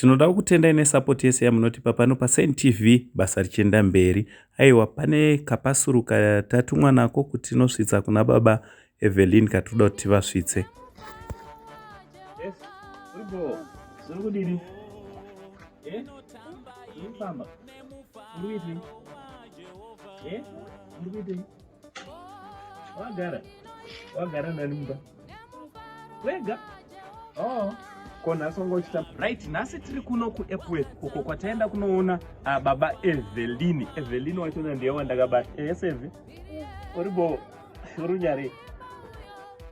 Tinoda kukutendai nesupport yese yamunotipa pano paSaint TV basa richienda mberi. Aiwa pane kapasuru katatumwa nako kuti tinosvitsa kuna baba Evelyn katinoda kuti tivasvitse. Yes, uripo. Uri kudini? Eh? Uri kufamba? Uri kuitei? Eh? Uri kuitei? Wagara? Wagara nani mumba? Wega? Oh. Ko nhasi wanga uchita right nhasi tiri kuno kuEpworth uko kwataenda kunoona uh, baba Evelyn. Evelyn wachona ndiye wandakabata. Eh, Sevi. Uri bo. Uri unyare.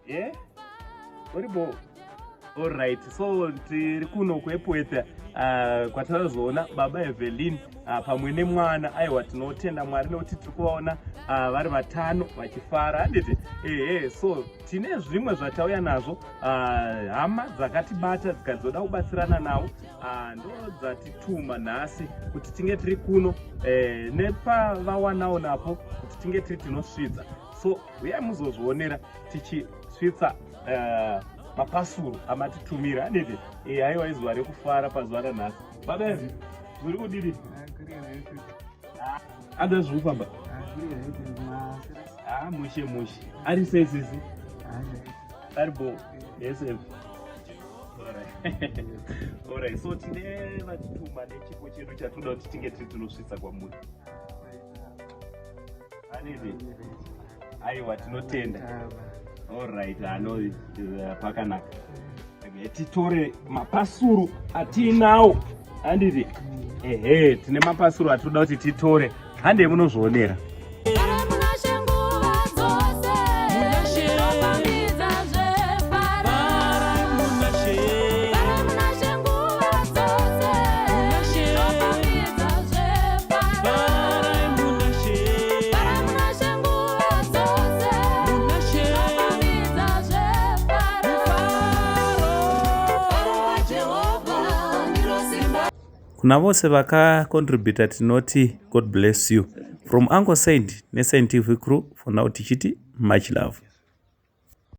Eh? Uri bo. Alright, so tiri kuno kuEpworth uh, kwatakazoona baba Evelyn uh, pamwe nemwana. Aiwa tinotenda Mwari nekuti tiri kuvaona uh, vari vatano vachifara handiti? Ehe, so tine zvimwe zvatauya nazvo uh, hama dzakatibata dzikadzoda kubatsirana nawo uh, ndo dzatituma nhasi kuti tinge tiri kuno eh, nepavawanawo napo kuti tinge tiri tinosvitsa so uyai muzozvionera tichisvitsa uh, mapasuru amatitumira handiti? Eh, aiwa izuva rekufara pazuva ranhasi. Baba Evi, zviri kudini? Ada zviri kufamba? Ah, mushe mushe. Ari sei sisi? Ari bo. Yes, Evi. Alright. So tine vatituma nechipo chedu chatoda kuti tinge tiri tinosvitsa kwamuri. Anidi? Aiwa tinotenda. Alright, ano eh, pakanaka. Titore mapasuru atiinawo. Handiti? Ehe, tine mapasuru atinoda kuti titore. Handei munozvionera. Kuna vose vakacontributa tinoti God bless you. From Uncle Saint neSaint TV crew for now tichiti much love.